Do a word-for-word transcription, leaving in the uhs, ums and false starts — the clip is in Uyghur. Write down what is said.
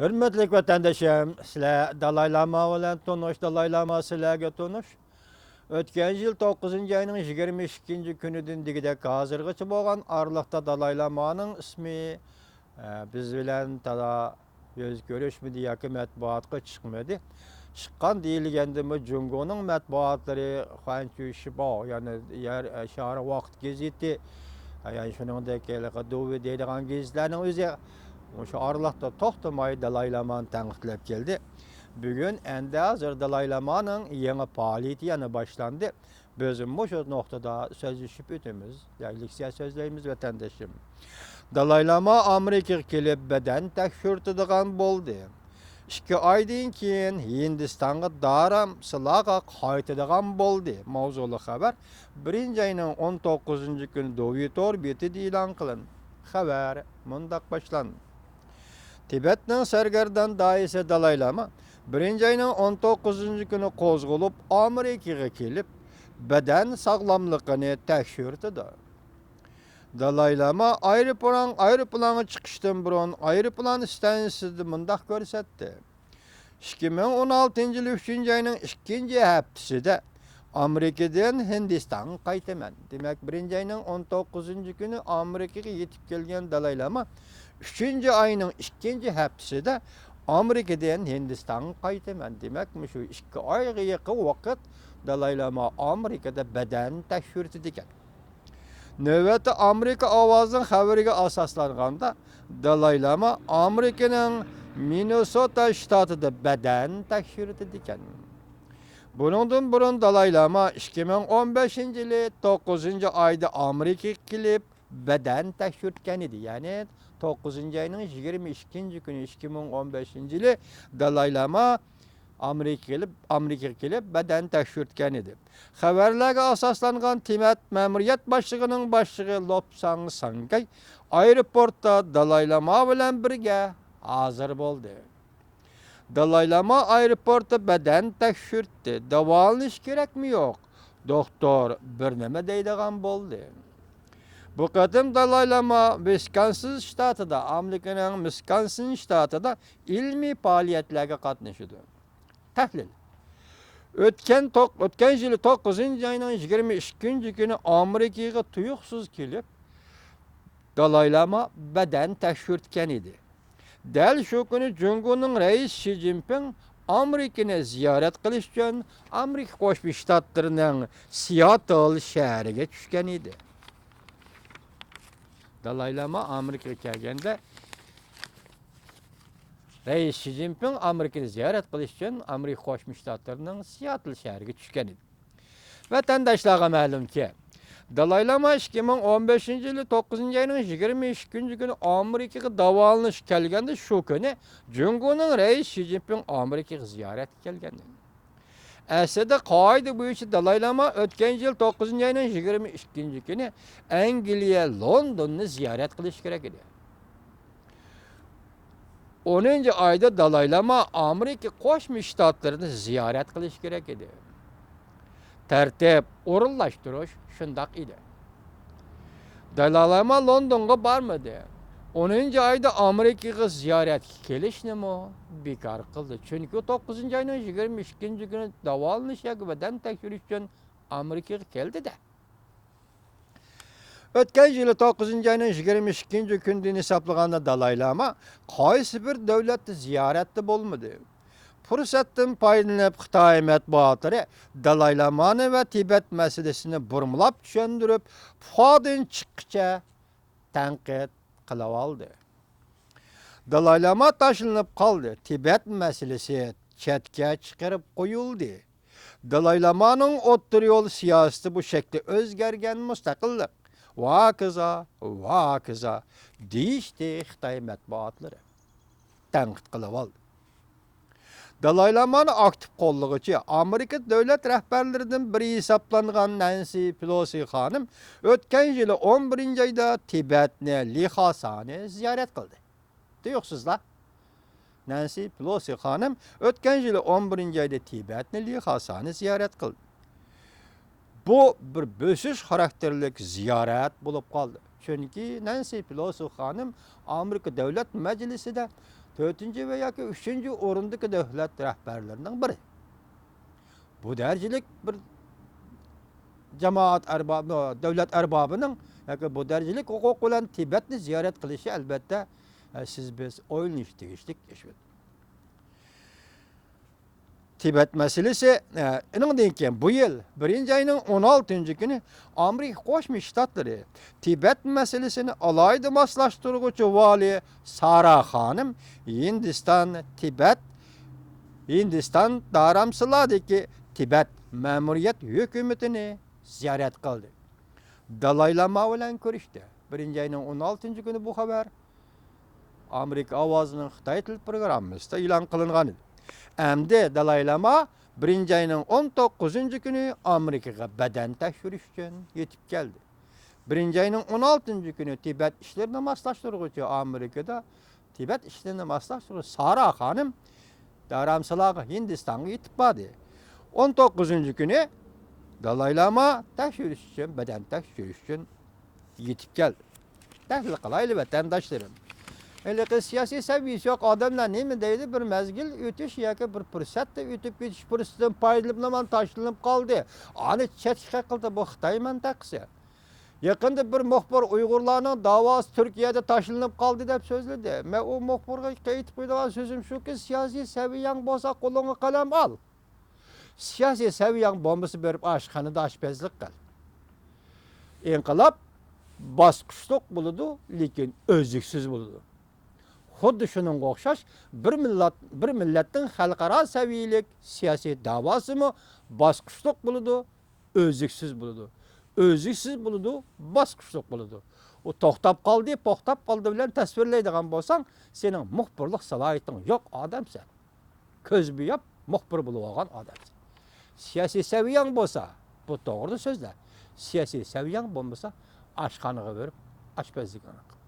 ھۆرمەتلىك ۋەتەندىشىم، سىلەر دالاي لاما بىلەن تونۇش، دالاي لاما سىلەرگە تونۇش. ئۆتكەن يىل توققۇزىنچى ئاينىڭ يىگىرمە ئىككىنچى كۈنىدىن دېگۈدەك ھازىرغىچە بولغان ئارىلىقتا دالاي لامانىڭ ئىسمى، ئە، بىز بىلەن تازا يۈز كۆرۈشمىدى ياكى مەتبۇئاتقا چىقمىدى. چىققان دېيىلگەندىمۇ جۇڭگونىڭ مەتبۇئاتلىرى خۇەنچۈ شىباۋ، يەنى يەر، ئە، شارى ۋاقىت گېزىتى، يەنى شۇنىڭدەك ھېلىقى دۇۋې دەيدىغان گېزىتلەرنىڭ ئۆزى مۇشۇ ئارىلىقتا توختىماي دالاي لامانى تەنقىدلەپ كەلدى. بۈگۈن ئەندى ھازىر دالاي لامانىڭ يېڭى پائالىيىتى يەنە باشلاندى. بىز مۇشۇ نۇقتىدا سۆزلىشىپ ئۆتىمىز، يا لېكسىيە سۆزلەيمىز، ۋەتەندىشىم. دالاي لاما ئامېرىكىغا كېلىپ بەدەن تەكشۈرتىدىغان بولدى. ئىككى ئايدىن كېيىن ھىندىستانغا دارامسىلاغا قايتىدىغان بولدى. ماۋزۇلۇق خەۋەر بىرىنچى ئاينىڭ ئون توققۇزىنچى كۈنى دۇۋې تور بېتىدە ئېلان قىلىندى. خەۋەر مۇنداق باشلاندى. تىبەتنىڭ سەرگەردان داھىيسى دالاي لاما بىرىنچى ئاينىڭ ئون توققۇزىنچى كۈنى قوزغىلىپ، ئامېرىكىغا كېلىپ، بەدەن ساغلاملىقىنى تەكشۈرتىدۇ. دالاي لاما ئايروپىلان، ئايروپىلانغا چىقىشتىن بۇرۇن ئايروپىلان ئىستانسىسىدا مۇنداق كۆرسەتتى. ئىككى مىڭ ئون ئالتىنچى يىلى ئۈچىنچى ئاينىڭ ئىككىنچى ھەپتىسىدە ئامېرىكىدىن ھىندىستانغا قايتىمەن. دېمەك، بىرىنچى ئاينىڭ ئون توققۇزىنچى كۈنى ئامېرىكىغا يېتىپ كەلگەن دالاي لاما ئۈچىنچى ئاينىڭ ئىككىنچى ھەپتىسىدە ئامېرىكىدىن ھىندىستانغا قايتىمەن. دېمەك، مۇشۇ ئىككى ئايغا يېقىن ۋاقىت دالاي لاما ئامېرىكىدا بەدەن تەكشۈرتىدىكەن. نۆۋەتتە ئامېرىكا ئاۋازىنىڭ خەۋىرىگە ئاساسلانغاندا، دالاي لاما ئامېرىكىنىڭ مىننېسوتا شتاتىدا بەدەن تەكشۈرتىدىكەن. بۇنىڭدىن بۇرۇن دالاي لاما ئىككى مىڭ ئون بەشىنچى يىلى توققۇزىنچى ئايدا ئامېرىكىغا كېلىپ بەدەن تەكشۈرتكەن ئىدى. يەنى توققۇزىنچى ئاينىڭ يىگىرمە ئىككىنچى كۈنى ئىككى مىڭ ئون بەشىنچى يىلى دالاي لاما ئامېرىكىغا كېلىپ، ئامېرىكىغا كېلىپ بەدەن تەكشۈرتكەن ئىدى. خەۋەرلەرگە ئاساسلانغان تىبەت مەمۇرىيەت باشلىقىنىڭ باشلىقى لوپساڭ ساڭگەي ئايروپورتتا دالاي لاما بىلەن بىرگە ھازىر بولدى. دالاي لاما ئايروپورتتا بەدەن تەكشۈرتتى. داۋالىنىش كېرەكمۇ يوق؟ دوختۇر بىر نېمە دەيدىغان بولدى. بۇ قېتىم دالاي لاما ۋىسكونسىن شتاتىدا، ئامېرىكىنىڭ ۋىسكونسىن شتاتىدا ئىلمىي پائالىيەتلەرگە قاتنىشىدۇ. تەھلىل. ئۆتكەن توق-، ئۆتكەن يىلى توققۇزىنچى ئاينىڭ يىگىرمە ئىككىنچى كۈنى ئامېرىكىغا تۇيۇقسىز كېلىپ، دالاي لاما بەدەن تەكشۈرتكەن ئىدى. دەل شۇ كۈنى جۇڭگونىڭ رەئىسى شى جىنپىڭ ئامېرىكىنى زىيارەت قىلىش ئۈچۈن ئامېرىكا قوشما شتاتلىرىنىڭ سىياتل شەھىرىگە چۈشكەن ئىدى. دالاي لاما ئامېرىكىغا كەلگەندە، رەئىس شى جىنپىڭ ئامېرىكىنى زىيارەت قىلىش ئۈچۈن ئامېرىكا قوشما شتاتلىرىنىڭ سىياتل شەھىرىگە چۈشكەن ئىدى. ۋەتەنداشلارغا مەلۇمكى، دالاي لاما ئىككى مىڭ ئون بەشىنچى يىلى توققۇزىنچى ئاينىڭ يىگىرمە ئىككىنچى كۈنى ئامېرىكىغا داۋالىنىشقا كەلگەندە، شۇ كۈنى جۇڭگونىڭ رەئىسى شى جىنپىڭ ئامېرىكىغا زىيارەتكە كەلگەن. ئەسلىدە قائىدە بويىچە دالاي لاما ئۆتكەن يىل توققۇزىنچى ئاينىڭ يىگىرمە ئىككىنچى كۈنى ئەنگلىيە لوندوننى زىيارەت قىلىش كېرەك ئىدى. ئونىنچى ئايدا دالاي لاما ئامېرىكا قوشما شتاتلىرىنى زىيارەت قىلىش كېرەك ئىدى. تەرتىپ ئورۇنلاشتۇرۇش شۇنداق ئىدى. دالاي لاما لوندونغا بارمىدى. ئونىنچى ئايدا ئامېرىكىغا زىيارەتكە كېلىشنىمۇ بىكار قىلدى. چۈنكى ئۇ توققۇزىنچى ئاينىڭ يىگىرمە ئىككىنچى كۈنى داۋالىنىش ياكى بەدەن تەكشۈرۈش ئۈچۈن ئامېرىكىغا كەلدى-دە. ئۆتكەن يىلى توققۇزىنچى ئاينىڭ يىگىرمە ئىككىنچى كۈنىدىن ھېسابلىغاندا دالاي لاما قايسى بىر دۆلەتتە زىيارەتتە بولمىدى. پۇرسەتتىن پايدىلىنىپ خىتاي مەتبۇئاتلىرى دالاي لامانى ۋە تىبەت مەسىلىسىنى بۇرمىلاپ چۈشەندۈرۈپ، پۇخادىن چىققىچە تەنقىد قىلىۋالدى. دالاي لاما تاشلىنىپ قالدى. تىبەت مەسىلىسى چەتكە چىقىرىپ قويۇلدى. دالاي لامانىڭ ئوتتۇرا يول سىياسىتى بۇ شەكلى ئۆزگەرگەن مۇستەقىللىق، ۋاكىزا، ۋاكىزا، دېيىشتى خىتاي مەتبۇئاتلىرى. تەنقىد قىلىۋالدى. دالاي لامانى ئاكتىپ قوللىغۇچى ئامېرىكا دۆلەت رەھبەرلىرىدىن بىرى ھېسابلانغان نەنسى پېلوسى خانىم ئۆتكەن يىلى ئون بىرىنچى ئايدا تىبەتنى لىخاسانى زىيارەت قىلدى. تۇيۇقسىزلا، نەنسى پېلوسى خانىم ئۆتكەن يىلى ئون بىرىنچى ئايدا تىبەتنى لىخاسانى زىيارەت قىلدى. بۇ بىر بۆسۈش خاراكتېرلىك زىيارەت بولۇپ قالدى. چۈنكى نەنسى پېلوسى خانىم ئامېرىكا دۆلەت مەجلىسىدە تۆتىنچى ۋە ياكى ئۈچىنچى ئورۇندىكى دۆلەت رەھبەرلىرىنىڭ بىرى. بۇ دەرىجىلىك بىر جامائەت ئەربابى، دۆلەت ئەربابىنىڭ ياكى بۇ دەرىجىلىك ھوقۇق بىلەن تىبەتنى زىيارەت قىلىشى، ئەلۋەتتە، ئە، سىز بىز ئويلىنىش تېگىشلىك ئىش. تىبەت مەسىلىسى، ئە، ئۇنىڭدىن كېيىن بۇ يىل بىرىنچى ئاينىڭ ئون ئالتىنچى كۈنى ئامېرىكا قوشما شتاتلىرى تىبەت مەسىلىسىنى ئالاھىدە ماسلاشتۇرغۇچى ۋالىي سارا خانىم ھىندىستان تىبەت، ھىندىستان دارامسالادىكى تىبەت مەمۇرىيەت ھۆكۈمىتىنى زىيارەت قىلدى. دالاي لاما بىلەن كۆرۈشتى. بىرىنچى ئاينىڭ ئون ئالتىنچى كۈنى بۇ خەۋەر ئامېرىكا ئاۋازىنىڭ خىتاي تىل پروگراممىسىدا ئېلان قىلىنغان ئىدى. ئەمدى دالاي لاما بىرىنچى ئاينىڭ ئون توققۇزىنچى كۈنى ئامېرىكىغا بەدەن تەكشۈرۈش ئۈچۈن يېتىپ كەلدى. بىرىنچى ئاينىڭ ئون ئالتىنچى كۈنى تىبەت ئىشلىرىنى ماسلاشتۇرغۇچى ئامېرىكىدا تىبەت ئىشلىرىنى ماسلاشتۇرغۇچى سارا خانىم دارامسالاغا، ھىندىستانغا يېتىپ باردى. ئون توققۇزىنچى كۈنى دالاي لاما تەكشۈرۈش ئۈچۈن، بەدەن تەكشۈرۈش ئۈچۈن يېتىپ كەلدى. تەھلىل قىلايلى، ۋەتەنداشلىرىم. ھېلىقى سىياسىي سەۋىيىسى يوق ئادەملەر نېمە دەيدۇ؟ بىر مەزگىل ئۆتۈش ياكى بىر پۇرسەتتە ئۆتۈپ كېتىش پۇرسىتىدىن پايدىلىنىپ، نېمانچە تاشلىنىپ قالدى. ئانى چەتكە قىلدى، بۇ خىتاي مەنتىقىسى. يېقىندا بىر مۇخبىر ئۇيغۇرلارنىڭ داۋاسى تۈركىيەدە تاشلىنىپ قالدى دەپ سۆزلىدى. مەن ئۇ مۇخبىرغا ئېيتىپ قويىدىغان سۆزۈم شۇكى، سىياسىي سەۋىيەڭ بولسا قولۇڭغا قەلەم ئال. سىياسىي سەۋىيەڭ بولمىسا بېرىپ ئاشخانىدا ئاشپەزلىك قىل. ئىنقىلاب باسقۇچلۇق بولىدۇ، لېكىن ئۈزلۈكسىز بولىدۇ. خۇددى شۇنىڭغا ئوخشاش بىر مىللەت، بىر مىللەتنىڭ خەلقئارا سەۋىيەلىك سىياسىي داۋاسىمۇ باسقۇچلۇق بولىدۇ، ئۈزلۈكسىز بولىدۇ. ئۈزلۈكسىز بولىدۇ، باسقۇچلۇق بولىدۇ. ئۇ توختاپ قالدى، پوختاپ قالدى بىلەن تەسۋىرلەيدىغان بولساڭ، سېنىڭ مۇخبىرلىق سالاھىيىتىڭ يوق ئادەمسەن. كۆز بوياپ مۇخبىر بولۇۋالغان ئادەمسەن. سىياسىي سەۋىيەڭ بولسا، بۇ توغرىنى سۆزلە. سىياسىي سەۋىيەڭ بولمىسا، ئاشخانىغا بېرىپ ئاشپەزلىكىڭنى قىل.